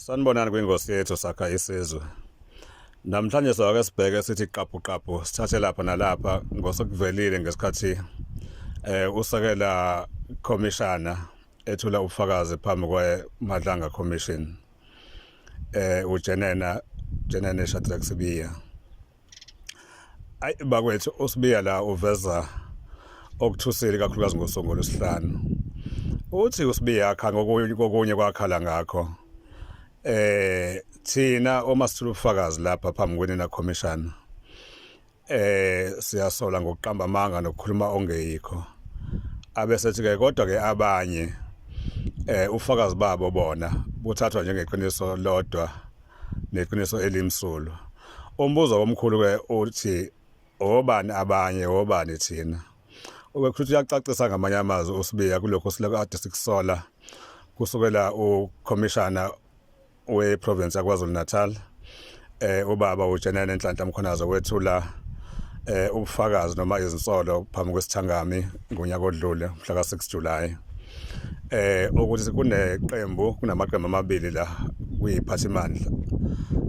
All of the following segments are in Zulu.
Sanibonani kwingosi yethu Sakha Isizwe. Namhlanje sake sibheke sithi qaphu qaphu sithathe lapha nalapha ngosekuvelile ngesikhathi usekela commissioner ethula ubufakazi phambi kwe Madlanga Commission, uJenene Jenene Shadrack Sibiya. Ayi bakwethu, uSibiya la uveza okuthusile kakhulukazi ngosuku ngolwesihlanu. Uthi uSibiya akha ngokunye kwakhala ngakho. Thina uma sithula ubufakazi lapha phambi kwenina commission, siyasola ngokuqamba amanga nokukhuluma ongeyikho. Abesethi ke kodwa ke abanye ufakazi babo bona buthathwa njengeqiniso lodwa neqiniso elimsulwa. Umbuzo omkhulu ke uthi, obani abanye, obani thina? Ubekuthi uyacacisa ngamanye amazwi uSibiya kulokho silokade sikusola kusukela ukhomishana weprovince yaKwaZulu Natal, ubaba uJenene Nhlanhla Mkhwanazi, wethula ubufakazi noma izinsolo phambi kwesithangami ngonyaka odlule mhla ka6 July, ukuthi kuneqembu, kunamaqembu amabili la kuyiphathimandla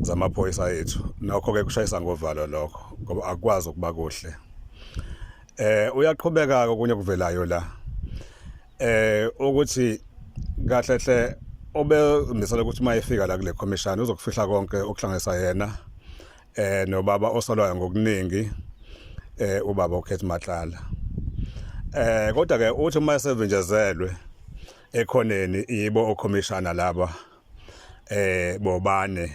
zamaphoyisa ethu. Nokho ke kushayisa ngovalo lokho ngoba akwazi ukuba kuhle. Uyaqhubeka okunye okuvelayo la, ukuthi kahle hle obemisela ukuthi uma efika la kule commission uzokufihla konke okuhlanganisa yena nobaba osolwayo ngokuningi, ubaba uCat Matlala. Kodwa ke uthi uma esevinjezelwe ekhoneni yibo okhomishana laba bobane,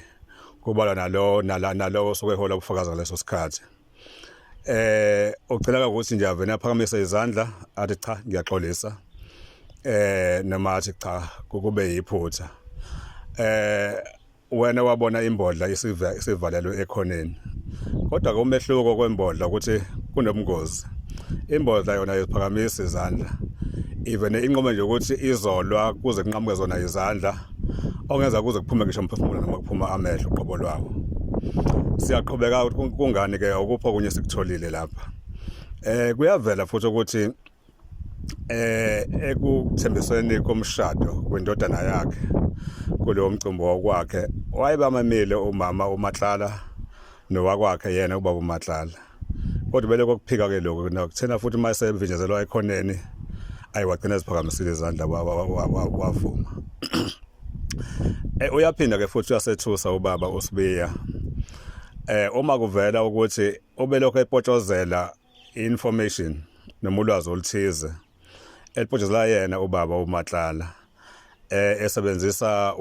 kubalwa nalo nalo osuke ehola ubufakazi ngaleso sikhathi, ugcina ukuthi nje avene aphakamise izandla athi, "Cha, ngiyaxolisa," noma athi, "Cha, kube yiphutha." Wena wabona imbodla isivalelwe ekhoneni, kodwa ke umehluko kwembodla ukuthi kunobungozi. Imbodla yona iziphakamisa izandla, even inqome nje ukuthi izolwa kuze kunqamuke zona izandla, ongenza kuze kuphume ngisho umphefumulo noma kuphuma amehlo uqobo lwawo. Siyaqhubeka ukuthi kungani ke ukupho kunye sikutholile lapha. Kuyavela futhi ukuthi ekuthembisweni komshado kwendodana yakhe kulowo mcimbi wakwakhe, wayebamemile umama uMatlala nowakwakhe yena ubaba uMatlala, kodwa bele kokuphika ke lokho nakuthena futhi uma esevinjezelwa ekhoneni, ayiwagcina eziphakamisile izandla, wavuma. Uyaphinda ke futhi uyasethusa ubaba uSibiya uma kuvela ukuthi ubelokhu epotshozela information noma ulwazi oluthize elipotshozela yena ubaba uMatlala esebenzisa